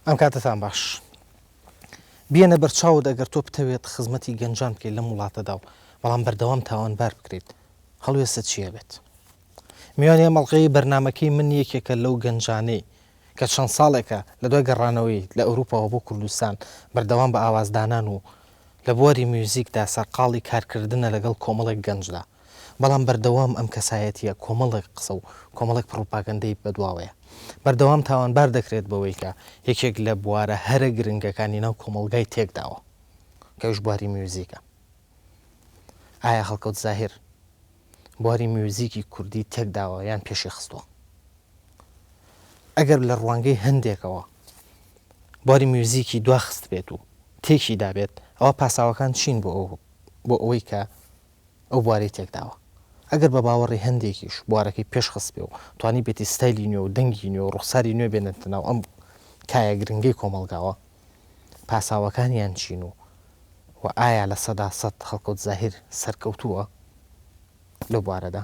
ئەم کاتەتان باش. بیەنە بەرچاوت ئەگەر تۆ بتەوێت خزمەتی گەنجان بکەیت لەم وڵاتەدا و بەڵام بەردەوام تاوانبار بکرێیت هەڵوێستت چی ئەبێت؟ میوانی ئەم ئەڵقەیەی بەرنامەکەی من یەکێکە لەو گەنجانەی کە چەند ساڵێکە لە دوای گەڕانەوەی لە ئەوروپاوە بۆ کوردستان بەردەوام بە ئاوازدانان و لە بواری میوزیکدا سەرقاڵی کارکردنە لەگەڵ کۆمەڵێک گەنجدا بەڵام بەردەوام ئەم کەسایەتییە کۆمەڵێک قسە و کۆمەڵێک پڕوپاگەندەی بەدواوەیە. بەردەوام تاوانبار دەکرێت بەوەی کە یەکێک لە بوارە هەرە گرنگەکانی ناو کۆمەڵگای تێکداوە کە ئەویش بواری میوزیکە. ئایا هەڵکەوت زاهیر بواری میوزیکی کوردی تێکداوە یان پێشی خستووە؟ ئەگەر لە ڕوانگەی هەندێکەوە بواری میوزیکی دواخستبێت و تێکی دابێت، ئەوا پاساوەکان چین بۆ بۆ ئەوەی کە ئەو بوارەی تێکداوە. ئەگەر بە باوەڕی هەندێکیش بوارەکەی پێش خستبێ و توانیبێتی ستایلی نوێ و دەنگی نوێ و ڕوخساری نوێ بێنێتە ناو ئەم کایە گرنگەی کۆمەڵگاوە، پاساوەکانیان چین و و ئایا 100% هەڵکەوت زاهیر سەرکەوتووە لەو بوارەدا؟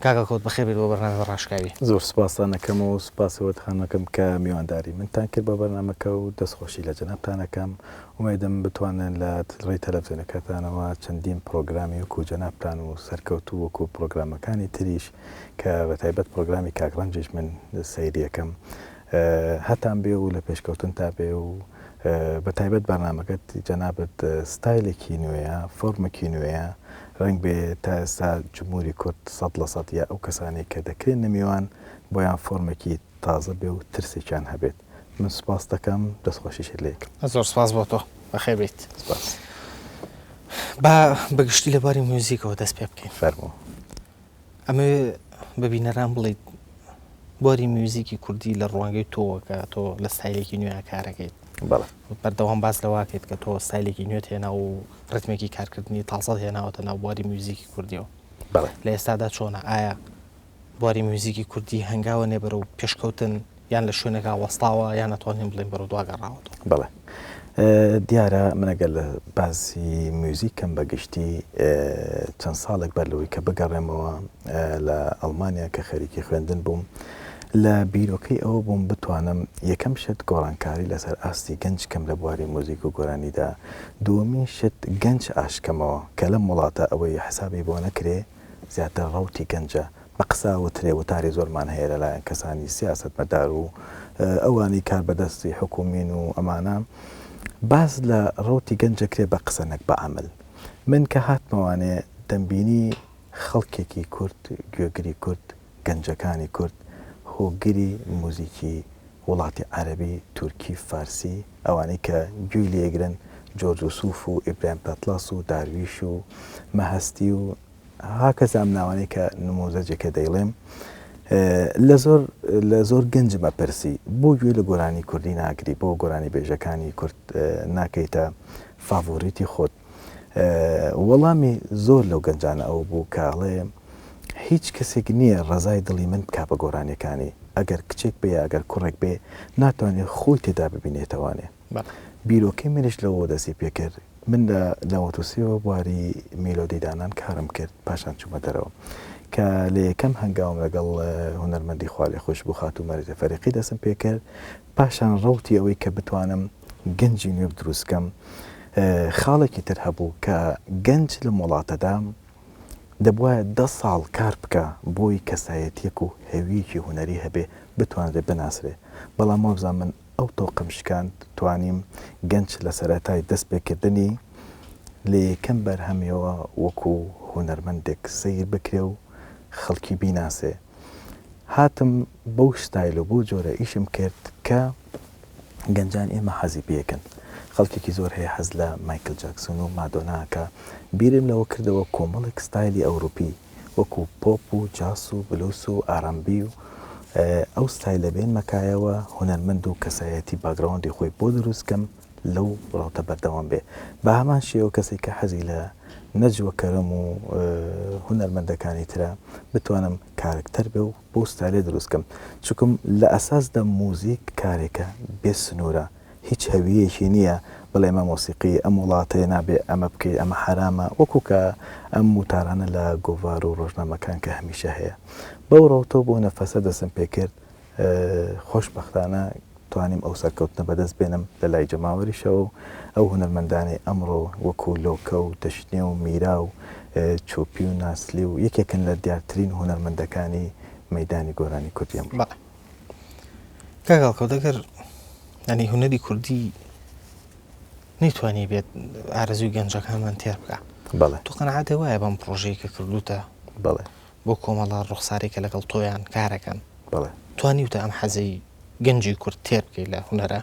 کاک هەڵکەوت بەخێر بێیت بۆ بەرنامەی ڕاشکاوی. زۆر سوپاستان ئەکەم و سوپاسی ئەوەتان ئەکەم کە میوانداری منتان کرد بۆ بەرنامەکە و دەستخۆشی لە جەنابتان ئەکەم. ئومێدم بتوانن لە ڕێی تەلەفزیۆنەکەتانەوە چەندین پڕۆگرامی وەکو جەنابتان و سەرکەوتوو وەکو پڕۆگرامەکانی تریش کە بە تایبەت پڕۆگرامی کاک ڕەنجیش من سەیری ئەکەم هەتان بێ و لە پێشکەوتنتا بێ و بە تایبەت بەرنامەکەت جەنابت ستایلێکی نوێیە فۆرمێکی نوێیە ڕەنگ بێ تا ئێستا جمهوری کورد 100% یا ئەو کەسانەی کە دەکرێنە میوان بۆیان فۆرمێکی تازە بێ و ترسێکیان هەبێت من سوپاست دەکەم دەست خۆشیشت لێ کەم. زۆر سوپاس بۆ تۆ بەخێر بێیت. سوپاس. با بە گشتی لە بواری میوزیکەوە دەست پێ بکەین. فەرموو. ئەمەوێ بە بینەران بڵێیت بواری میوزیکی کوردی لە ڕوانگەی تۆوە کە تۆ لە ستایلێکی نوێ کارەکەیت. بەڵێ. بەردەوام باس لەوە ئەکەیت کە تۆ ستایلێکی نوێت هێنا و ڕیتمێکی کارکردنی تازەت هێناوەتە ناو بواری میوزیکی کوردیەوە. بەڵێ. لە ئێستادا چۆنە؟ ئایا بواری میوزیکی کوردی هەنگاوە نێ بەرەو پێشکەوتن یان لە شوێنێکا وەستاوە یان ئەتوانین بڵێین بەرەو دوا گەڕاوەتەوە؟ بەڵێ دیارە من ئەگەر لە باسی میوزیک کەم بە گشتی چەند ساڵێک بەر لەوەی کە بگەڕێمەوە لە ئەڵمانیا کە خەریکی خوێندن بووم لە بیرۆکەی ئەوە بووم بتوانم یەکەم شت گۆڕانکاری لەسەر ئاستی گەنج کەم لە بواری موزیک و گۆرانیدا دووەمین شت گەنج ئاشکەمەوە کە لەم وڵاتە ئەوەی حسابی بۆ نەکرێ زیاتر ڕەوتی گەنجە بە قسە وترێ وتاری زۆرمان هەیە لەلایەن کەسانی سیاسەتمەدار و ئەوانەی کاربەدەستی حکومین و ئەمانە باس لە ڕەوتی گەنج دەکرێ بە قسە نەک بە عەمەل من کە هاتمەوانێ دەمبینی خەڵکێکی کورد گوێگری کورد گەنجەکانی کورد هۆگری موزیکی وڵاتی عەرەبی تورکی فارسی ئەوانەی کە گوێی لێگرن جۆرج وسوف و ئیبراهیم تاتڵاس و دارویش و مەهەستی و هاکەزا ئەم ناوانەی کە نموزەجێکە دەیڵێم لە زۆر لە زۆر گەنجم ئەپرسی بۆ گوێ لە گۆرانی کوردی ناگری بۆ گۆرانی بێژەکانی کورد ناکەیتە فاڤۆریتی خۆت وەڵامی زۆر لەو گەنجانە ئەوە بوو کە ئەڵێ هیچ کەسێک نییە ڕەزای دڵی من بکا بە گۆرانیەکانی ئەگەر کچێک بێ یا ئەگەر کوڕێک بێ ناتوانێت خۆی تێدا ببینێتەوانێ بیرۆکەی منیش لەوەوە دەستی پێکرد من لە 93 ەوە بواری میلۆدی دانان کارم کرد پاشان چوومە دەرەوە کە لە یەکەم هەنگاوم لەگەڵ هونەرمەندی خوالێخۆشبوو خاتوو مەریزە فەریقی دەستم پێکرد پاشان ڕەوتی ئەوەی کە بتوانم گەنجی نوێ دروست کەم خاڵێکی تر هەبوو کە گەنج لەم وڵاتەدا دەبوایە دە ساڵ کار بکا بۆی کەسایەتیەک و هەویەکی هونەری هەبێ بتوانرێ بناسرێ بەڵام وابزانم من ئەو تۆقەم شکاند توانیم گەنج لە سەرەتای دەست پێکردنی لە یەکەم بەرهەمیەوە وەکو هونەرمەندێک سەیر بکرێ و خەڵکی بیناسێ هاتم بەو ستایل و بەو جۆرە ئیشم کرد کە گەنجان ئێمە حەزی پێکەن خەڵکێکی زۆر هەیە حەز لە مایکل جاکسون و مادۆنا ئەکا بیرم لەوە کردەوە کۆمەڵێک ستایلی ئەوروپی وەکو پۆپ و جاس و بلوس و ئارامبی و ئەو ستایلە بێنمە کایەوە هونەرمەند و کەسایەتی باگراوندی خۆی بۆ دروست کەم لەو ڕەوتە بەردەوام بێ بە هەمان شێوە کەسێک کە حەزی لە نەجوە کەرەم و هونەرمەندەکانی ترە بتوانم کارەکتەر بێ و بەو ستایلە دروست کەم چونکم لە ئەساسدا موزیک کارێکە بێ سنوورە هیچ هەویەکی نییە بڵێ ئەمە مۆسیقی ئەم وڵاتەیە نابێ ئەمە بکەیت ئەمە حەرامە وەکو کە ئەم وتارانە لە گۆڤار و ڕۆژنامەکان کە هەمیشە هەیە بەو ڕەوتەوە بۆ نەفەسە دەستم پێکرد. خۆشبەختانە توانیم ئەو سەرکەوتنە بەدەست بێنم لە لای جەماوەریشەوە و ئەو هونەرمەندانەی ئەمڕۆ وەکو لۆکە و دەشنێ و میرا و چۆپی و ناسلی و یەکێکن لە دیارترین هونەرمەندەکانی مەیدانی گۆرانی کوردی ئەمڕۆ. بەڵێ کاک هەڵکەوت ئەگەر یانی هونەری کوردی نەیتوانی بێت ئارەزووی گەنجەکانمان تێر بکا بەڵێ تۆ قەناعەتێ وایە بەم پڕۆژەی کە کردووتە بەڵێ بۆ کۆمەڵە ڕوخسارەی کە لەگەڵ تۆیان کارەکەن بەڵێ. توانیوتە ئەم حەزەی گەنجی کورد تێر بکەی لە هونەرا؟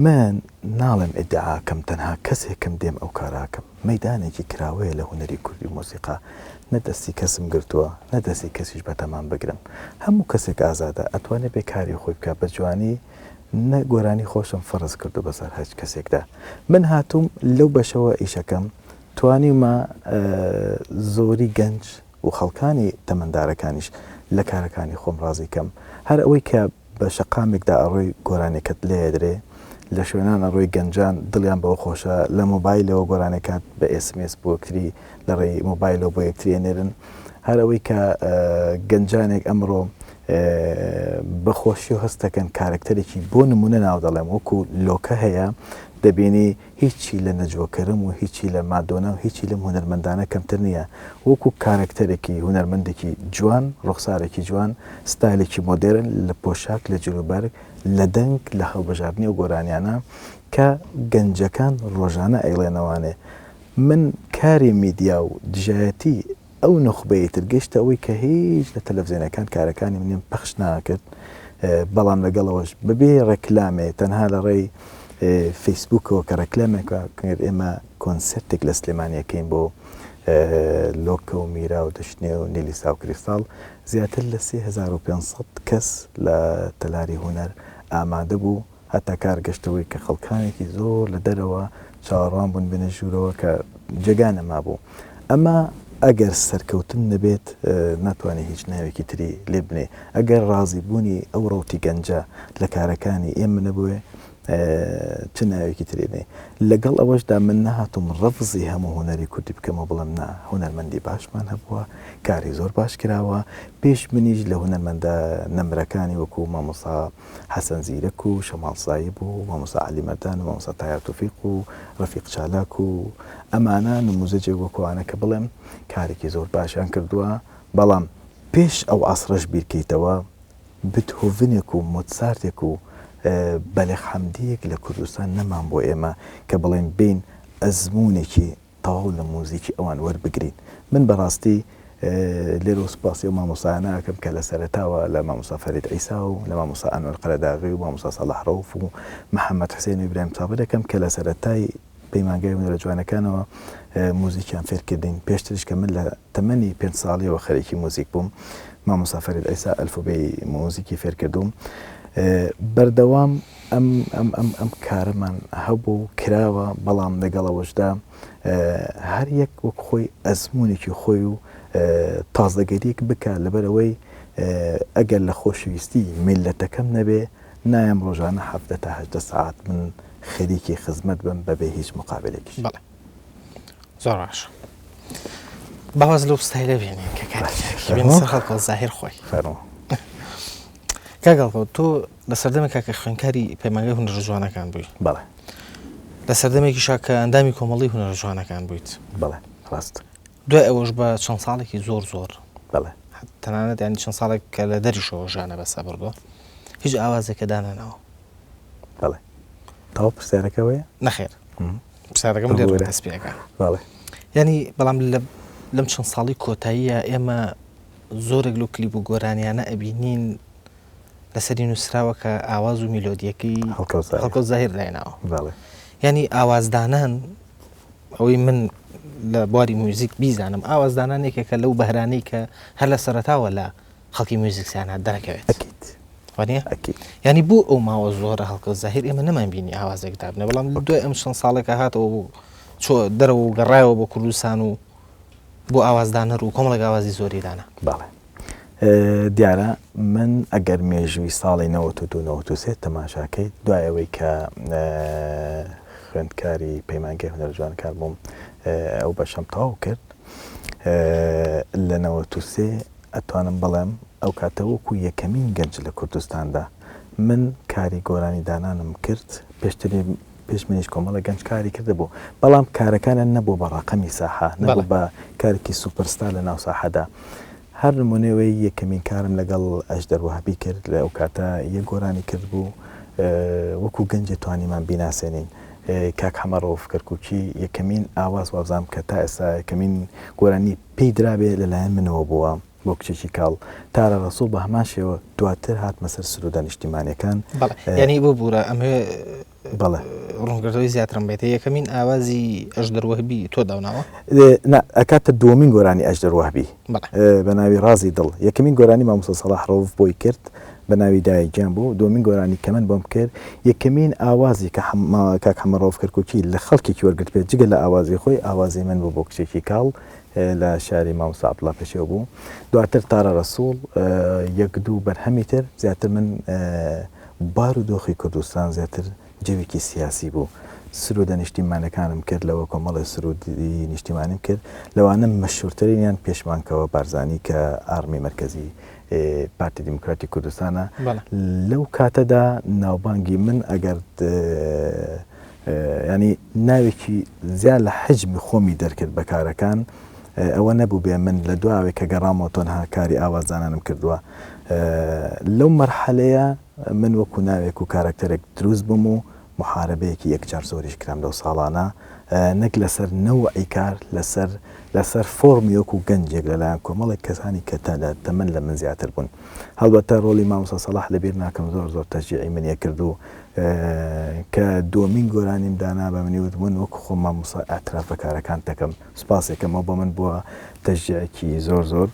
من ناڵێم ئیدعاکەم تەنها کەسێکم دێم ئەو کارە ئەکەم، مەیدانێکی کراوەیە لە هونەری کوردی و مۆسیقا، نە دەستی کەسم گرتووە، نە دەستی کەسیش بەتەمام بگرم. هەموو کەسێک ئازادە ئەتوانێ بێ کاری خۆی بکا بە جوانی، نە گۆرانی خۆشم فەرز کردووە بەسەر هەچ کەسێکدا. من هاتووم لەو بەشەوە ئیشەکەم، توانیومە زۆری گەنج و خەڵکانی تەمەندارەکانیش لە کارەکانی خۆم ڕازی کەم. هەر ئەوەی کە بە شەقامێکدا ئەڕۆی گۆرانیەکەت لێ ئەدرێ، لە شوێنان ئەڕۆی گەنجان دڵیان بەوە خۆشە، لە مۆبایلەوە گۆرانیەکات بە ئێس ئێم ئێس بۆ یەکتری لە ڕێی مۆبایلەوە بۆ یەکتری ئەنێرن. هەر ئەوەی کە گەنجانێک ئەمڕۆ بە خۆشیەوە هەست دەکەن کارەکتەرێکی بۆ نمونە ناو دەڵێم وەکو لۆکە هەیە دەبینی هیچی لە نەجوە کەرەم و هیچی لە مادۆنا و هیچی لەم هونەرمەندانە کەمتر نییە، وەکو کارەکتەرێکی هونەرمەندێکی جوان، ڕوخسارێکی جوان، ستایلێکی مۆدێرن لە پۆشاک، لە جلوبەرگ، لە دەنگ، لە هەڵبژاردنی ئەو گۆرانیانە کە گەنجەکان ڕۆژانە ئەیڵێنەوانێ. من کاری میدیا و دژایەتی ئەو نوخبەی تر گەشتە ئەوەی کە هیچ لە تەلەفزیۆنەکان کارەکانی منیان پەخش ناکرد، بەڵام لەگەڵ ئەوەش بەبێ ڕێکلامێ تەنها لە ڕێی فەیسبووکەوە کە ڕێکلامێک کرد ئێمە کۆنسێرتێک لە سلێمانی ئەکەین بۆ لۆکە و میرا و دەشنێ و نیلیسا و کریستاڵ زیاتر لە 3500 کەس لە تەلاری هونەر ئامادە بوو. هەتا کار گەشتەوەی کە خەڵکانێکی زۆر لە دەرەوە چاوەڕوان بوون بێنە ژوورەوە کە جێگا نەمابوو. ئەمە ئەگەر سەرکەوتن نەبێت ناتوانێ هیچ ناوێکی تری لێ بنێ. ئەگەر ڕازی بوونی ئەو ڕەوتی گەنجە لە کارەکانی ئێمە نەبوێ چ ناوێکی تری بنێ. لەگەڵ ئەوەشدا من نەهاتووم ڕەفزی هەموو هونەری کوردی بکەم و بڵێم نا هونەرمەندی باشمان هەبووە، کاری زۆر باش کراوە. پێش منیش لە هونەرمەندە نەمرەکانی وەکوو مامۆستا حەسەن زیرەک و شەماڵ سایب و مامۆستا عەلی مەردان و مامۆستا تایار تۆفیق و ڕەفیق چالاک و ئەمانە نموزەجێک وەکو ئەوانە کە بڵێم کارێکی زۆر باشیان کردووە بەڵام پێش ئەو عەسرەش بیرکەیتەوە بتهۆڤنێک و مۆتسارتێک و بەلێغ حەمدییەک لە کوردستان نەمان بۆ ئێمە کە بڵێین بێین ئەزموونێکی تەواو لە موزیکی ئەوان وەربگرین. من بەڕاستی لێرەوە سوپاسی ئەو مامۆستایانە ئەکەم کە لە سەرەتاوە لە مامۆستا فەرید عیسا و لە مامۆستا ئەنوەر قەرەداغی و مامۆستا سەڵاح ڕەوف و محەمەد حسێن و ئیبراهیم سابر ئەکەم کە لە سەرەتای پەیمانگای هونەرە جوانەکانەوە موزیکیان فێر کردین. پێشتریش کە من لە تەمەنی پێنج ساڵیەوە خەریکی موزیک بووم مامۆستا فەرید عیسا ئەلفوبێی موزیکی فێر کردووم. بەردەوام ئەم ئەم ئەم ئەم کارەمان هەبوو و کراوە، بەڵام لەگەڵ ئەوەشدا هەر یەک وەک خۆی ئەزموونێکی خۆی و تازەگەریەک بکا، لەبەر ئەوەی ئەگەر لە خۆشەویستی میللەتەکەم نەبێ نایەم ڕۆژانە 17 تا 18 سەعات من خەریکی خزمەت بم بەبێ هیچ مقابلێکیش. بەڵێ زۆر باشە با واز لەو ستایلە بێنین کە کاری بێنە سەر هەڵکەوت زاهیر خۆی. فەرموو. کاک هەڵکەوت تۆ لە سەردەمێکا کە خوێندکاری پەیمانگای هونەرە جوانەکان بووی. بەڵێ. لە سەردەمێکیشا کە ئەندامی کۆمەڵەی هونەرە جوانەکان بوویت. بەڵێ ڕاست. دوای ئەوەش بە چەند ساڵێکی زۆر زۆر. بەڵێ. تەنانەت یانی چەند ساڵێک کە لە دەریشەوە ژیانە بەسە بردووە هیچ ئاوازێکە دانەناوە. بەڵێ. تەواو پرسیارەکە ئەوەیە؟ نەخێر. پرسیارەکەم لێرە دەست پێ ئەکا. بەڵێ. یانی بەڵام لەم چەند ساڵی کۆتاییە ئێمە زۆرێک لەو کلیپ و گۆرانیانە ئەبینین لەسەری نووسراوە کە ئاواز و میلۆدیەکەی هەڵکەوت زاهیر دایناوە. بەڵێ. یانی ئاوازدانان ئەوەی من لە بواری میوزیک بیزانم ئاوازدانان یەکێکە لەو بەهرانەی کە هەر لە سەرەتاوە لە خەڵکی میوزیکسیانە دەرەکەوێت. ئەکید. وانیە؟ ئەکید. یانی بۆ ئەو ماوە زۆرە هەڵکەوت زاهیر ئێمە نەمانبینی ئاوازێک دابنێ بەڵام دوای ئەم چەند ساڵێکە هاتەوە بۆ چۆ دەرەوە و گەڕایەوە بۆ کوردستان و بۆ ئاوازدانەر و کۆمەڵێک ئاوازی زۆری دانا. بەڵێ دیارە من ئەگەر مێژووی ساڵی 92 93 تەماشاکەیت دوای ئەوەی کە خوێندکاری پەیمانگای هونەرە جوانەکان بووم ئەو بەشەم تەواو کرد لە 93. ئەتوانم بڵێم ئەو کاتە وەکو یەکەمین گەنج لە کوردستاندا من کاری گۆرانی دانانم کرد، پێشتری پێش منیش کۆمەڵێک گەنج کاری کردبوو، بەڵام کارەکانیان نەبوو بە ڕەقەمی ساحە، نەبوو بە کارێکی سوپەرستار لە ناو ساحەدا. هەر نمونەی وەی یەکەمین کارم لەگەڵ ئەژدەر وەهبی کرد، لە ئەو کاتە یەک گۆرانی کردبوو وەکو گەنجێ توانیمان بیناسێنین. کاک حەمە ڕەوف کەرکوکی یەکەمین ئاواز وابزانم کە تا ئێستا یەکەمین گۆرانی پێی درابێ لەلایەن منەوە بووە بۆ کچێکی کاڵ تارا ڕەسوڵ بە هەمان شێوە دواتر هاتمە سەر سروودە نیشتیمانیەکان. بەڵێ یانی ببورە ئەمەوێ بەڵێ ڕوونکردنەوەی زیاترم بێتە یەکەمین ئاوازی ئەژدەر وەهبی تۆ داوناوە؟ نا ئەکاتە دووەمین گۆرانی ئەژدەر وەهبی بە ناوی ڕازی دڵ یەکەمین گۆرانی مامۆستا سەڵاح ڕەوف بۆی کرد بە ناوی دایە گیان بوو دووەمین گۆرانی کە من بۆم کرد یەکەمین ئاوازی کە کاک حەمە ڕەوف کەرکوکی لە خەڵکێکی وەرگرت بێت جگە لە ئاوازی خۆی ئاوازی من بوو بۆ کچێکی کاڵ لە شاری مامۆستا عەبدوڵا پەشێو بوو دواتر تارا ڕەسوڵ یەک دوو بەرهەمی تر زیاتر من بار و دۆخی کوردستان زیاتر جەوێکی سیاسی بوو سرودە نیشتیمانەکانم کرد لەوە کۆمەڵێ سرودی نیشتیمانیم کرد لەوانە مەشهورترینیان پێشمانکەوە بارزانی کە ئاڕمی مەرکەزی پارتی دیموکراتی کوردستانە لەو کاتەدا ناوبانگی من ئەگەر ینی ناوێکی زیاد لە حجمی خۆمی دەرکرد بە کارەکان ئەوە نەبوو بێ من لە دواوێک کە گەڕامەوە تەنها کاری ئاوازدانانم کردووە لەو مەرحەلەیە من وەکو ناوێک و کارەکتەرێک دروست بووم و موحارەبەیەکی یەکجار زۆریش کرام لەو ساڵانە نەک لەسەر نەوعی کار لەسەر لەسەر فۆڕمی وەکو گەنجێک لەلایەن کۆمەڵێک کەسانی کە لە تەمەن لە من زیاتر بوون هەڵبەتە ڕۆڵی مامۆستا سەڵاح لەبیر ناکەم زۆر زۆر تەشجیعی منی ئەکرد و کە دووەمین گۆرانیم دانا بە منی وت من وەکو خۆم مامۆستا ئیعتراف بە کارەکانت دەکەم سوپاسێکم ئەو بۆ من بووە تەشجیعێکی زۆر زۆر.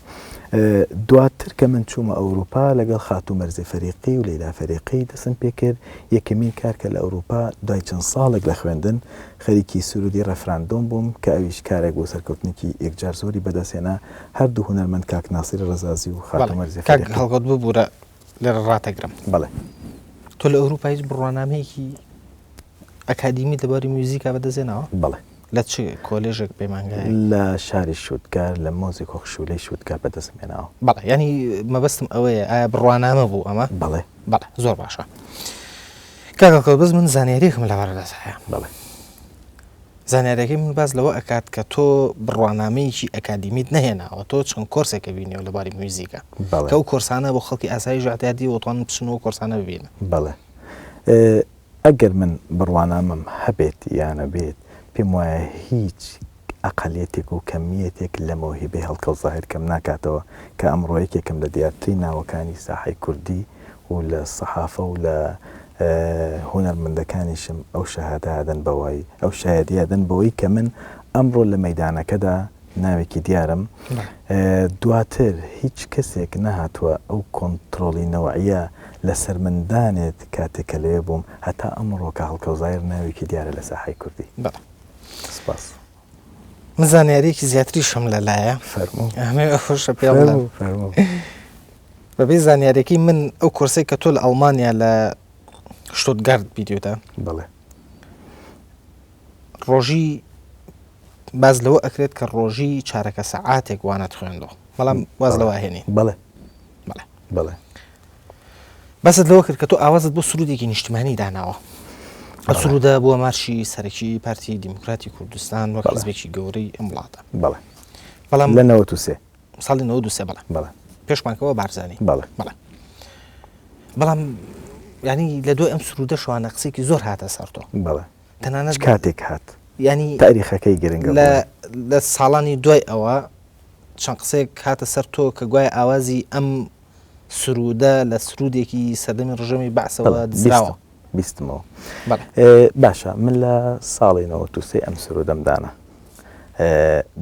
دواتر کە من چوومە ئەوروپا لەگەڵ خاتوو مەرزێ فەریقی و لەیلا فەریقی دەستم پێکرد، یەکەمین کار کە لە ئەوروپا دوای چەند ساڵێک لە خوێندن خەریکی سروودی ڕێفراندۆم بووم کە ئەویش کارێک بوو سەرکەوتنێکی یەکجار زۆری بەدەست هێنا، هەردوو هونەرمەند کاک ناسری ڕەزازی و خاتوو مەرزێ کاک فەریقی. هەڵکەوت ببوورە لێرە ڕاتەگرم. بەڵێ. تۆ لە ئەوروپا هیچ بڕوانامەیەکی ئەکادیمی لە بواری میوزیکا بەدەست هێناوە؟ بەڵێ. لە چ کۆلێژێک پەیمانگایەک؟ لە شاری شوتگار لە مۆزیک هۆخشولەی شوتگار بەدەستم هێناوە. بەڵێ یانی مەبەستم ئەوەیە ئایا بڕوانامە بوو ئەمە؟ بەڵێ. بەڵێ زۆر باشە. کاک هەڵکەوت بەس من زانیاریەکم لەبارەدا هەیە. بەڵێ. زانیاریەکەی من باس لەوە ئەکات کە تۆ بڕوانامەیەکی ئەکادیمیت نەهێناوە تۆ چەند کۆرسێکە بینیەوە لە بواری میوزیکە بەڵێ. کە ئەو کۆرسانە بۆ خەڵکی ئاساییش ئەعتیادی وەتوانن بچن و کۆرسانە ببینن. بەڵێ. ئەگەر من بڕوانامەم هەبێت یا نەبێت، پێم وایە هیچ ئەقەلیەتێک و کەمییەتێک لە مەوهیبەی هەڵکەوت زاهیر کەم ناکاتەوە کە ئەمڕۆ یەکێکم لە دیارترین ناوەکانی ساحەی کوردی و لە سەحافە و لە هونەرمەندەکانیشم ئەو شەهادە ئەدەن بەوەی ئەو شایەدیە ئەدەن بەوەی کە من ئەمڕۆ لە مەیدانەکەدا ناوێکی دیارم دواتر هیچ کەسێک نەهاتووە ئەو کۆنتڕۆڵی نەوعیە لەسەر من دانێت کاتێک کە لەوێ بووم هەتا ئەمڕۆ کە هەڵکەوت زاهیر ناوێکی دیارە لە ساحەی کوردی. بەڵێ. سپاس. من زانیاریەکی زیاتریشم لەلایە. فەرموو. ئەمەوێ ئەوەشە پێ بڵێم. فەرموو فەرموو. بەپێی زانیاریەکەی من ئەو کۆرسەی کە تۆ لە ئەڵمانیا لە شتوتگارت بیدیوتە. بەڵێ. ڕۆژی باس لەوە ئەکرێت کە ڕۆژی چارەکە سەعاتێک وانەت خوێندووە بەڵام واز لەوە هێنین بەڵێ بەڵێ بەڵێ باست لەوە کرد کە تۆ ئاوازت بۆ سرودێکی نیشتمانی داناوە ئەو سرودە بووە مارشی سەرەکی پارتی دیموکراتی کوردستان وەک حزبێکی گەورەی ئەم وڵاتە بەڵێ بەڵام لە 93 ساڵی 93 بەڵێ بەڵێ پێشمانکەوە بارزانی بەڵێ بەڵێ بەڵام ینی لە دوای ئەم سرودە شوانە قسێکی زۆر هاتە سەر تۆ بەڵێ تەنانەت کاتێک هات ینی تاریخەکەی گرنگە لە لە ساڵانی دوای ئەوە چەند قسەیەک هاتە سەر تۆ کە گوایە ئاوازی ئەم سرودە لە سرودێکی سەردەمی ڕژێمی بەعسەوە دزراوە. بیستمەوە. باشە من لە ساڵی 93 ئەم سرودەم دانا.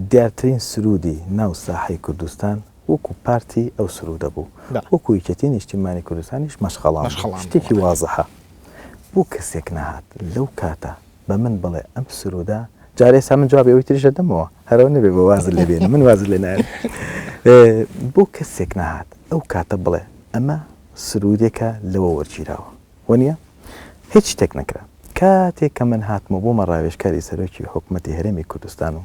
دیارترین سرودی ناو ساحەی کوردستان وەکو پارتی ئەو سرودە بوو. وەکو یەکێتی نیشتیمانی کوردستانیش مەشخەڵان بوو. شتێکی وازحە. بۆ کەسێک نەهات لەو کاتە بە من بڵێ ئەم سرودە جارێ ئێستا من جوابی ئەوی تریش دەدەمەوە هەرەوە نەبێ بە وازت لێ بێنم من وازت لێ نایەنم بۆ کەسێک نەهات ئەو کاتە بڵێ ئەمە سرودێکە لەوە وەرگیراوە وەنیە هیچ شتێک نەکرا کاتێک کە من هاتمەوە بۆمە ڕاوێژکاری سەرۆکی حکوومەتی هەرێمی کوردستان و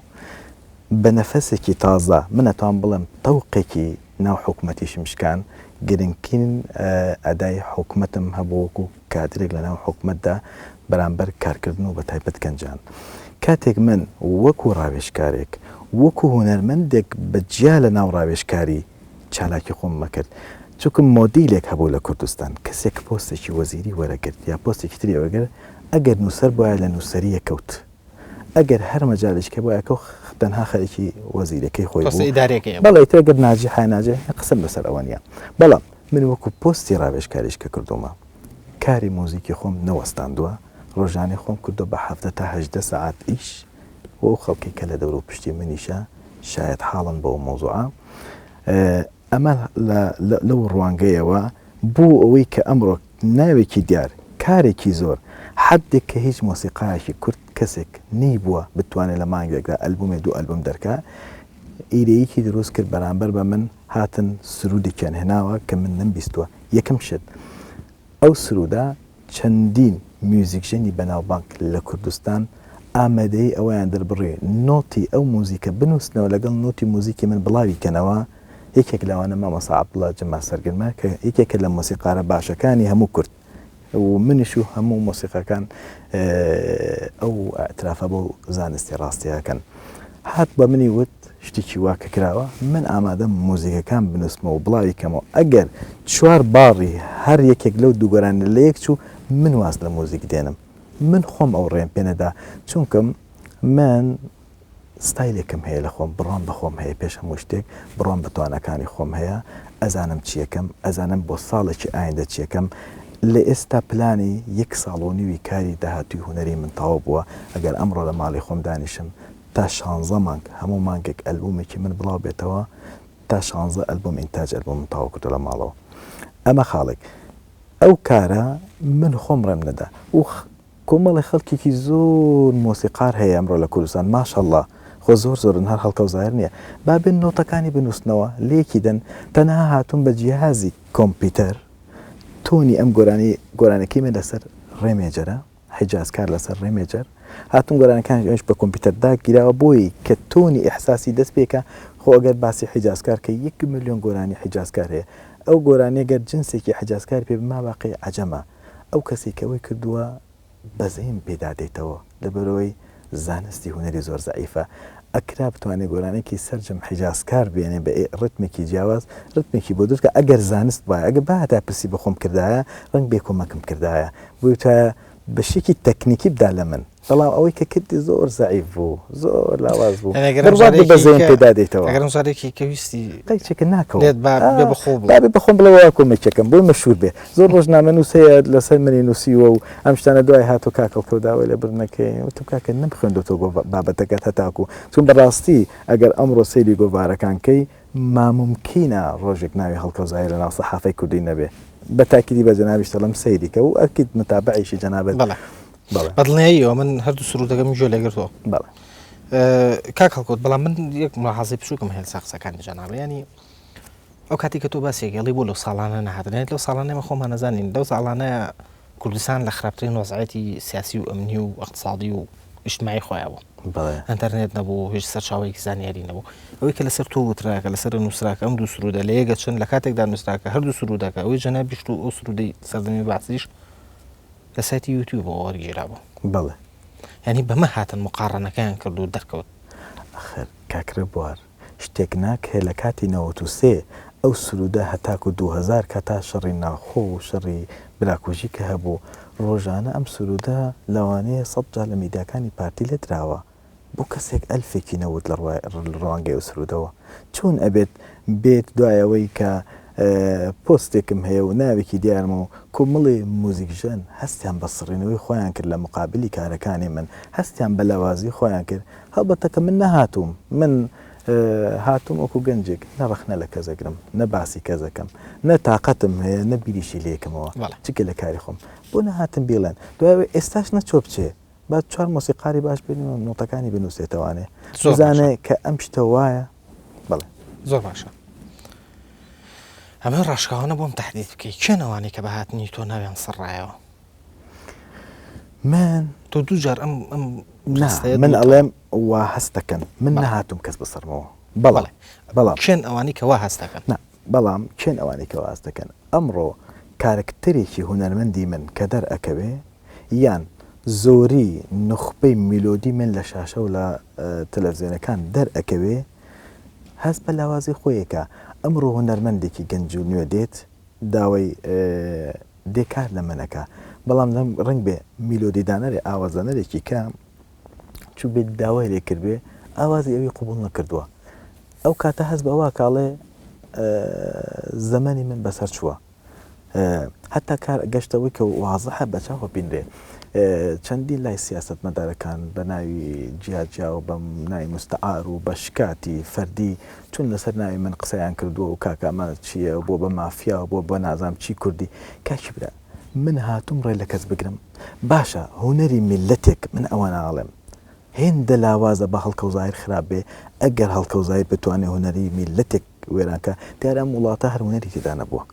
بە نەفەسێکی تازە من ئەتوان بڵێم تەوقێکی. ناو حکومەتیشم شکان، گرنگترین ئەدای حکومەتم هەبوو وەکو کادرێک لە ناو حکومەتدا بەرامبەر کارکردن و بەتایبەت گەنجان. کاتێک من وەکو ڕاوێژکارێک، وەکو هونەرمەندێک بە جیا لە ناو ڕاوێژکاری چالاکی خۆمم ئەکرد، چونکە مۆدیلێک هەبوو لە کوردستان، کەسێک پۆستێکی وەزیری وەرەگرت یا پۆستێکی تری وەرگرت، ئەگەر نووسەر بوایە لە نووسەرییە کەوت. ئەگەر هەر مەجالێکی کە بوایە کەو تەنها خەریکی وەزیرەکەی خۆی پۆستە بوو ئیداریەکەی ئەبوو. بەڵێ ئیتر ئەگەر ناجیحە ناجیح نیە قسەم لەسەر ئەوە نیە بەڵام من وەکو پۆستی ڕاوێژکاریش کە کردوومە کاری موزیکی خۆم نەوەستاندووە ڕۆژانەی خۆم کردووە بە 17 تا 18 سەعات ئیش و ئەو خەڵکەی کە لە دەورو پشتی منیشە شایەت حاڵن بەو مەوزوعە ئەمە لەو ڕوانگەیەوە بۆ ئەوەی کە ئەمڕۆ ناوێکی دیار، کارێکی زۆر، حەدێک کە هیچ مۆسیقایەکی کورد کەسێک نەیبووە بتوانێت لە مانگێکدا ئەلبومێ دوو ئەلبوم دەرکا، ئیرەییکی دروست کرد بەرامبەر بە من هاتن سرودێکیان هێناوە کە من نەمبیستووە. یەکەم شت ئەو سروودە چەندین میوزیکژەنی بەناوبانگ لە کوردستان ئامادەیی ئەوەیان دەربڕی نۆتی ئەو موزیکە بنووسنەوە لەگەڵ نۆتی موزیکی من بڵاوی کەنەوە، یەکێک لەوانە مامۆستا عەبدوڵا جەمال سەرگرمە کە یەکێکە لە مۆسیقارە باشەکانی هەموو کورد و منیش و هەموو مۆسیقاکان ئەو ئیعترافە بەو زانستی ڕاستیە ئەکەن. هات بە منی وت شتێکی وا کە کراوە من ئامادەم موزیکەکان بنووسمەوە و بڵاوی کەمەوە ئەگەر چوار باڕی هەر یەکێک لەو دوو گۆرانیە لە یەک چوو من واز لە موزیک دێنم من خۆم ئەو ڕێم پێ نەدا چونکم من ستایلێکم هەیە لە خۆم بڕوام بە خۆم هەیە پێش هەموو شتێک بڕوام بە تواناکانی خۆم هەیە ئەزانم چیەکەم ئەزانم بۆ ساڵێکی ئایندە چیەکەم لە ئێستا پلانی یەک ساڵ و نیوی کاری داهاتووی هونەری من تەواو بووە ئەگەر ئەمڕۆ لە ماڵی خۆم دانیشم تا شانزە مانگ هەموو مانگێک ئەلبومێکی من بڵاو بێتەوە تا شانزە ئەلبوم ئینتاج ئەلبومم تەواو کردوە لە ماڵەوە ئەمە خاڵێک ئەو کارە من خۆم ڕێم نەدا و کۆمەڵی خەڵکێکی زۆر مۆسیقار هەیە ئەمڕۆ لە کوردستان ماشەڵڵا خۆ زۆر زۆرن هەر هەڵکەوت زاهر نییە با بێن نۆتەکانی بنووسنەوە لێکی دەن تەنها هاتوون بە جیهازی کۆمپیوتەر تۆنی ئەم گۆرانی گۆرانەکەی من لەسەر ڕێ مێجەرە حیجازکار لەسەر ڕێ مێجەر هاتوون گۆرانەکانیش ئەویش بە کۆمپیوتەر داگیراوە بۆی کە تۆنی ئیحساسی دەست پێکا خۆ ئەگەر باسی حیجازکار کە یەک ملیۆن گۆرانی حیجازکار هەیە ئەو گۆرانیە گەر جنسێکی حیجازکار پێ بما باقی عەجەمە ئەو کەسەی کە ئەوەی کردووە بەزەیم پێدا دێتەوە لەبەرئەوەی زانستی هونەری زۆر زەعیفە ئەکرا بتوانێ گۆرانیەکی سەرجەم حیجازکار بێنێ بە ڕتمێکی جیاواز ڕتمێکی بۆ دروست کە ئەگەر زانست بوایە ئەگەر بهاتایە پرسی بە خۆم کردایە ڕەنگ بێ کۆمەکم کردایە بوتایە بەشێکی تەکنیکی بدا لە من بەڵام ئەوەی کە کردی زۆر زەعیف بوو زۆر لاواز بوو یعنی ئەگەر ئەم بڕوات بێ جارێکی بەزەیم کە پێدا دێتەوە ئەگەر ئەم جارێکی کە ویستی قەیچێکە ناکەوم لێت با ئا بێ بەخۆ با بڵێ بێ بەخۆم بڵێ وا کۆمەکێکم بۆی مەشهور بێ زۆر ڕۆژنامەنووس هەیە لەسەر منی نووسیوە و ئەم شتانە دوای هاتوو کاک هەڵکەوت داوای لێبوردنەکەی وتم کاکە نەمخوێندۆتەوە گۆڤ بابەتەکەت هەتاکوو چون بەڕاستی ئەگەر ئەمڕۆ سەیری گۆڤارەکان کەی مامومکینە ڕۆژێک ناوی هەڵکەوت زاهیر لەناو سەحافەی کوردی نەبێ بە تاکیدی بە جەنابیشت دەڵێم سەیری کە و ئەکید متابعیشی جەنابت بەڵێ بەڵێ بە دڵنیاییەوە من هەردوو سروودەکەم گوێ لێگرتووە. بەڵێ. کاک هەڵکەوت بەڵام من یەک ملاحەزەی بچووکم هەیە لەسەر قسەکانی جەنابت یانی ئەو کاتی کە تۆ باسێک ئەڵێی بۆ لەو ساڵانە نەهاتن یانی لەو ساڵانە ئێمە خۆمان نەزانین لەو ساڵانە کوردستان لە خراپترین وەزعیەتی سیاسی و ئەمنی و ئەقتصادی و ئیجتماعی خۆیان بوو بەڵێ ئەنتەرنێت نەبوو هیچ سەرچاوەیەکی زانیاری نەبوو ئەوەی کە لەسەر تۆ وتراکە لەسەر نووسراکە ئەم دوو سرودە لە یەکە چەند لە کاتێکدا نووسراکە هەردوو سرودەکە ئەوەی جەنابیشت و ئەو سرودەی سەردەمی بەعسیش لە سایتی یوتیوبەوە وەرگیرابوو. بەڵێ. یانی بەمە هاتن موقاڕەنەکەیان کرد و دەرکەوت. ئەخر کاک ڕێبوار شتێک ناکرێ لە کاتی 93 ئەو سرودە هەتاکو 2000 کە تا شەڕی ناوخۆ و شەڕی براکوژی کە هەبوو ڕۆژانە ئەم سرودە لەوانەیە سەد جار لە میدیاکانی پارتی لێدراوە بۆ کەسێک ئەلفێکی نەوت لە ڕوانگەی ئەو سرودەوە چۆن ئەبێت بێت دوای ئەوەی کە پۆستێکم هەیە و ناوێکی دیارمە و کۆمەڵێ موزیکژەن هەستیان بە سڕینەوەی خۆیان کرد لە مقابلی کارەکانی من هەستیان بە لاوازی خۆیان کرد هەڵبەتە کە من نەهاتووم من هاتووم وەکو گەنجێک نە ڕەخنە لە کەس ئەگرم نە باسی کەس ئەکەم نە تاقەتم هەیە نە بیریشی لێکەمەوە جگە لە کاری خۆم بۆ نەهاتم بیڵێن دوای ئەوەی ئێستاش نەچووە بچێ با چوار مۆسیقاری باش بێنین و نۆتەکانی بنووسێتەوانێ زۆر بزانێ باشە کە ئەم شتە وایە بەڵێ زۆر باشە ئەمە ڕاشکاوانە بۆم تهدید بکەی کێن ئەوانەی کە بە هاتنی تۆ ناویان سڕایەوە من تۆ دوو جار ئەم ئەم نا ڕستەیەت من وتەوە. ئەڵێم وا هەست دەکەن من بەڵێ. نەهاتووم کەس بسڕمەوە بەڵام بەڵێ بەڵام کێن ئەوانەی کە وا هەست دەکەن نا. بەڵام کێن ئەوانەی کە واز دەکەن؟ ئەمڕۆ کارەکتەرێکی هونەرمەندی من کە دەرئەکەوێ یان زۆری نوخبەی میلۆدی من لە شاشە و لە تەلەفزیۆنەکان دەرئەکەوێ هەست بە لاوازی خۆی ئەکا. ئەمڕۆ هونەرمەندێکی گەنج و نوێ دێت داوای دێ کار لە من ئەکا بەڵام ڕەنگ بێ میلۆدی دانەرێ ئاوازدانەرێکی کە چووبێت داوای لێ کردبێ ئاوازی ئەوی قبوڵ نەکردووە ئەو کاتە هەست بەوە کاڵێ زەمەنی من بەسەر چووە هەتا کار گەشتەوەی کە وازحە بە چاوە بینرێ چەندین لای سیاستمەدارەکان بە ناوی جیاجیا و بە ناوی مستعار و بە شکاتی فەردی چون لەسەر ناوی من قسەیان کردووە و کاکە ئەمە چییە بۆ بە مافیا و بۆ بە نازام چی کوردی کاکی برا من هاتووم ڕێ لە کەس بگرم باشە هونەری میللەتێک من ئەوە ناڵێم هێندە لاوازە با هەڵکەوت زاهیر خراپ بێ ئەگەر هەڵکەوت زاهیر بتوانێ هونەری میللەتێک وێران کا دیارە ئەم وڵاتە هەر هونەری تێدا نەبووە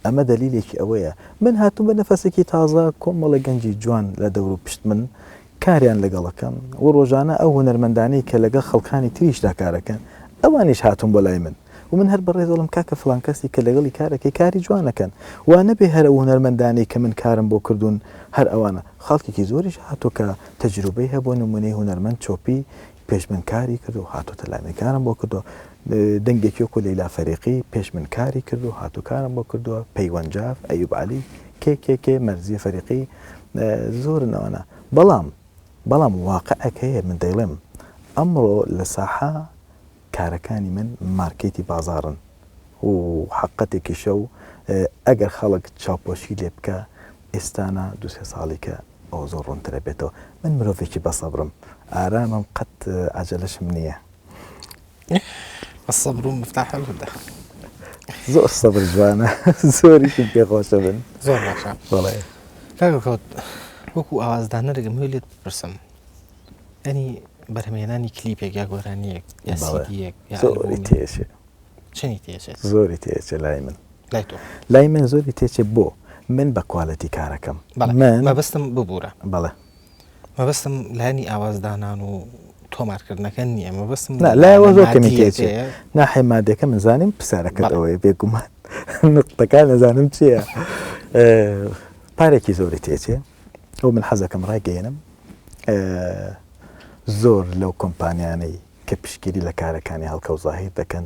ئەمە دەلیلێکی ئەوەیە من هاتووم بە نەفەسێکی تازە کۆمەڵە گەنجی جوان لە دەور و پشت من کاریان لەگەڵەکەم و ڕۆژانە ئەو هونەرمەندانەی کە لەگەڵ خەڵکانی تریشدا کارەکەن ئەوانیش هاتوون بۆ لای من و من هەر بەڕێز ئەڵێم کاکە فڵان کەسی کە لەگەڵی کارەکەی کاری جوان ئەکەن وا نەبێ هەر ئەو هونەرمەندانەی کە من کارم بۆ کردوون هەر ئەوانە خەڵکێکی زۆریش هاتووە کە تەجروبەی هەبووە نمونەی هونەرمەند چۆپی پێش من کاری کردو هاتۆتە لای من کارم بۆ کردووە دەنگێکی وەکو لەیلا فەریقی پێش من کاری کردو هاتوو کارم بۆ کردووە پەیوەند جاف ئەیوب عەلی کێ کێ کێ مەرزیە فەریقی زۆرن ئەوانە بەڵام بەڵام واقعێک هەیە من دەیڵێم ئەمڕۆ لە ساحە کارەکانی من مارکێتی بازاڕن و حەقەتێکیشە و ئەگەر خەڵک چاوپۆشی لێ بکا ئێستا نا دوو سێ ساڵی کە ئەوە زۆر ڕوونتر ئەبێتەوە. من مرۆڤێکی بەسەبرم، ئارامم قەت عەجەلەشم نییە. الصبر مفتاح الهدى. زۆر سەبر جوانە زۆریشم پێ خۆشە بن. زۆر باشە. بەڵێ. کاک هەڵکەوت وەکوو ئاوازدانەرێک ئەمەوێ لێت بپرسم یانی بەرهەمهێنانی کلیپێک یا گۆرانییەک یا سیدییەک یا زۆری تێچێ. چەنی تێچێت؟ زۆری تێچێ لای من. لای تۆ؟ لای من زۆری تێچێ بۆ؟ من بە quality کارەکەم. بەڵێ من مەبەستم ببوورە. بەڵێ. مەبەستم لایەنی ئاوازدانان و تۆمارکردنەکە نییە مەبەستم نا لایەوە زۆر کەمی تێچێ. ناحیە مادەکە من زانیم پرسیارەکەت ئەوەیە بێگومان نوقتەکان ئەزانم چییە. پارێکی زۆری تێچێ ئەو من حەزەکەم ڕایگەیەنم زۆر لەو کۆمپانیانەی کە پشتگیری لە کارەکانی هەڵکەوت زاهیر دەکەن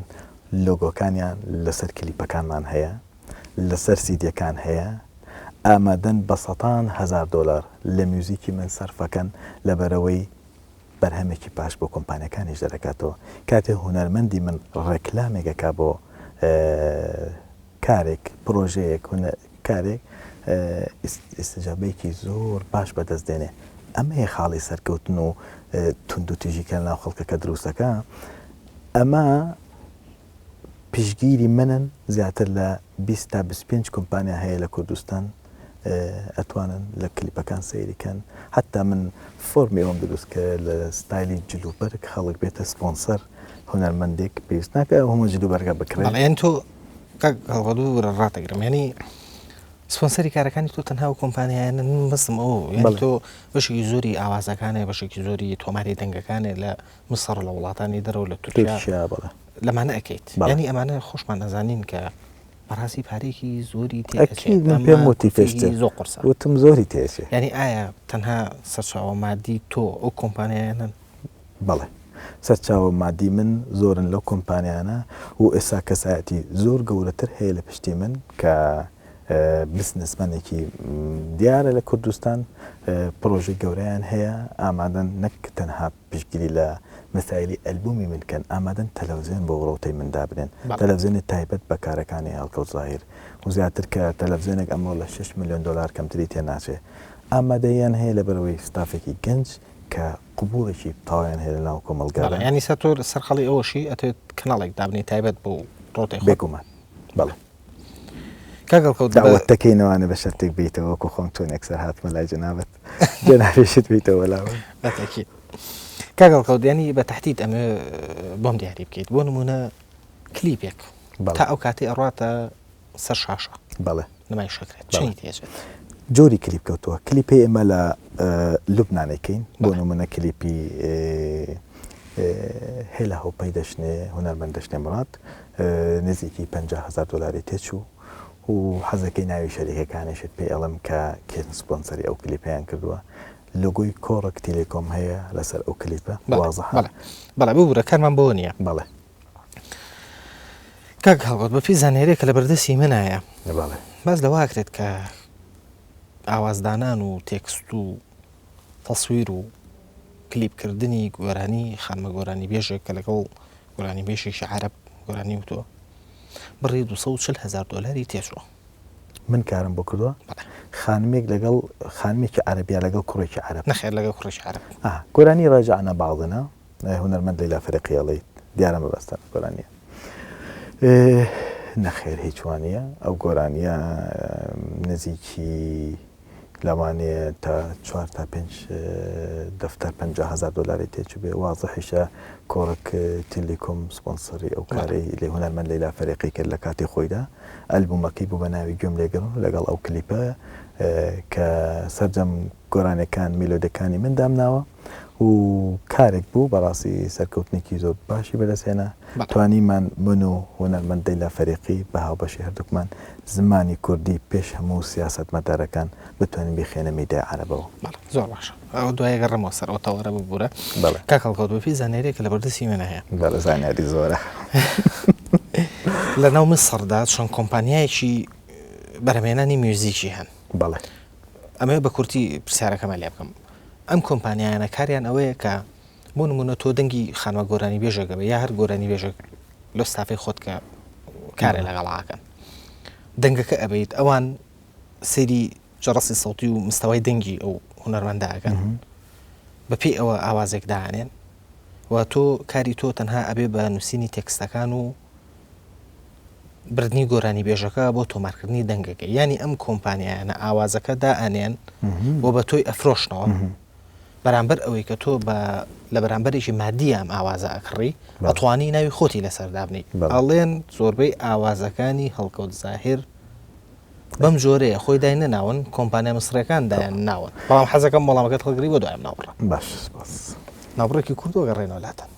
لۆگۆکانیان لەسەر کلیپەکانمان هەیە لەسەر سیدیەکان هەیە ئامادەن بە سەتان هەزار دۆلار لە میوزیکی من سەرفەکەن لەبەرئەوەی بەرهەمێکی باش بۆ کۆمپانیەکانیش دەرەکاتەوە کاتێ هونەرمەندی من ڕێکلامێک ئەکا بۆ کارێک پرۆژەیەک کارێک ئیستجابەیەکی زۆر باش بەدەست دێنێ ئەمەیە خاڵی سەرکەوتن و توندوتیژی کە لەناو خەڵکەکە دروستەکە ئەمە پشتگیری منن زیاتر لە 20 تا 25 کۆمپانیا هەیە لە کوردستان ئەتوانن لە کلیپەکان سەیری کەن حتا من فۆرمی ئەوم دروست کرد لە ستایلی جلوبەرگ خەڵک بێتە سپۆنسەر هونەرمەندێک پێویست ناکە ئەو هەموو جلوبەرگە بکڕێت بەڵێ تۆ کاک هەڵگەڵ ببورە ڕاتەگرم یعنی سپۆنسەری کارەکانی تۆ تەنها و کۆمپانیایانە بەسم ئەو یعنی تۆ بەشێکی زۆری ئاوازەکانێ بەشێکی زۆری تۆماری دەنگەکانێ لە مسڕ لە وڵاتانی دەرەوە لە تورکیا بەڵێ لەمانە ئەکەیت یعنی ئەمانە خۆشمان ئەزانین کە بەڕاستی پارەیەکی زۆری تێ ئەکید من پێم وتی پێشتر زۆر قورسە وتم زۆری تێچێ یعنی ئایا تەنها سەرچاوە مادی تۆ ئەو کۆمپانیایانەن؟ بەڵێ سەرچاوە مادی من زۆرن لەو کۆمپانیانە و ئێستا کەسایەتی زۆر گەورەتر هەیە لە پشتی من کە بزنسمەنێکی دیارە لە کوردستان پرۆژەی گەورەیان هەیە ئامادەن نەک تەنها پشتگیری لە مەسایلی ئەلبومی من کەن ئامادەن تەلەفزیۆن بۆ ڕەوتەی من دابنێن تەلەفزیۆنی تایبەت بە کارەکانی هەڵکەوت زاهیر و زیاتر کە تەلەفزیۆنێک ئەمڕۆ لە 6 ملیۆن دۆلار کەمتری تێ ناچێ ئامادەییان هەیە لەبەرئەوەی ستافێکی گەنج کە قبوڵێکی تەواویان هەیە لە ناو کۆمەڵگادا. بەڵێ یانی سە تۆ سەرقاڵی ئەوەشی ئەتەوێت کەناڵێک دابنێی تایبەت بۆ ڕەوتەی خۆت؟ بێگومان بەڵێ. کاک هەڵکەوت بە. دەعوەت دەکەینەوانێ بە شەرتێک بێیتەوە وەکو خۆم چۆن یەکسەر هاتمە لای جەنابت جەنابیشت بیتەوە لاوە. بە تەئکید. کاک هەڵکەوت یانی بە تەحدید ئەمەوێ بۆم دیاری بکەیت بۆ نموونە کلیپێک تا ئەو کاتەی ئەڕواتە سەر شاشە. بەڵێ. نمایش ئەکرێت چەنی تێچێت؟ جۆری کلیپ کەوتووە کلیپی ئێمە لە لوبنانەکەین بۆ نمونە کلیپی هێلا هۆپەی دەشنێ هونەرمەند دەشنێ موراد نزیکی 50 هەزار دۆلاری تێچوو و حەزەکەی ناوی شەریکەکانیشت پێ ئەڵێم کە کێن سپۆنسەری ئەو کلیپەیان کردووە لۆگۆی کۆڕەک تیلێکۆم هەیە لەسەر ئەو کلیپە وازحە. بەڵێ بەڵێ ببورە کارمان بەوە نییە. بەڵێ. کاک هەڵگورد بەپێی زانیارییەک کە لەبەردەستی منایە بەڵێ. باس لەوە ئەکرێت کە ئاوازدانان و تێکست و تەسویر و کلیپکردنی گۆرانی خانمە گۆرانیبێژێک کە لەگەڵ گۆرانیبێژێکی عەرەب گۆرانی وتووە بڕی 240 هەزار دۆلاری تێچووە. من کارم بۆ کردووە؟ بەڵێ. خانمێک لەگەڵ خانمێکی عەرەب یا لەگەڵ کوڕێکی عەرەب؟ نەخێر لەگەڵ کوڕێکی عەرەب. ئا گۆرانی ڕاجعنا بعضنا هونەرمەند لەیلا فەریقی ئەڵێیت دیارە مەبەستە گۆرانیە نەخێر هیچ وانە ئەو گۆرانیە نزیکی لەوانەیە تا چوار تا پێنج دەفتەر 50 هزار دلاری تێچوو بێ وازحیشە کۆڕک تیلیکۆم سپۆنسەری ئەو کارەی لێ هونەرمەند لەیلا فەریقی کرد لە کاتی خۆیدا ئەلبومەکەی بوو بە ناوی گوێم لێگرن لەگەڵ ئەو کلیپە کە سەرجەم گۆرانیەکان میلۆدەکانی من دامناوە و کارێک بوو بەڕاستی سەرکەوتنێکی زۆر باشی بەدەستهێنا توانیمان من و هونەرمەند لەیلا فەریقی بە هاوبەشی هەردووکمان زمانی کوردی پێش هەموو سیاسەتمەدارەکان بتوانین بیخەینە میدیای عەرەبەوە. بەڵێ زۆر باشە ئەوە دوای گەڕێمەوە سەر ئەو تەوەرە ببورە. بەڵێ. کاک هەڵکەوت بەپێی زانیارییەک کە لەبەردەستی منە هەیە. بەڵێ زانیاری زۆرە. لەناو میسڕدا چەند کۆمپانیایەکی بەرهەمهێنانی میوزیکی هەن. بەڵێ. ئەمەوێ بە کورتی پرسیارەکەمان لێ بکەم. ئەم کۆمپانیایانە کاریان ئەوەیە کە بۆ نمونە تۆ دەنگی خانمە گۆرانی بێژێکە بێ یا هەر گۆرانی بێژێک لەو ستافەی خۆت کە کارێ لەگەڵاکەن دەنگەکە ئەبیت ئەوان سەیری جەڕسی سەوتی و مستەوای دەنگی ئەو هونەرمەندە ئەکەن بەپێی ئەوە ئاوازێک دانێن و تۆ کاری تۆ تەنها ئەبێ بە نووسینی تێکستەکان و بردنی گۆرانیبێژەکە بۆ تۆمارکردنی دەنگەکەی یانی ئەم کۆمپانیایانە ئاوازەکە دائەنێن و بە تۆی ئەفرۆشنەوە بەرامبەر ئەوەی کە تۆ بە لە بەرامبەرێکی مادی ئەم ئاوازە ئەکڕی ئەتوانی ناوی خۆتی لەسەر دابنی ئەڵێن زۆربەی ئاوازەکانی هەڵکەوت زاهر بەم جۆرەیە خۆی دای نەناون کۆمپانیا مسرەکان دایان ناون بەڵام حەزەکەم وەڵامەکەت هەڵگری بۆ دوایم ناوبڕە باش سپاس ناوبڕێکی کوردۆ گەڕێنەوە لاتان.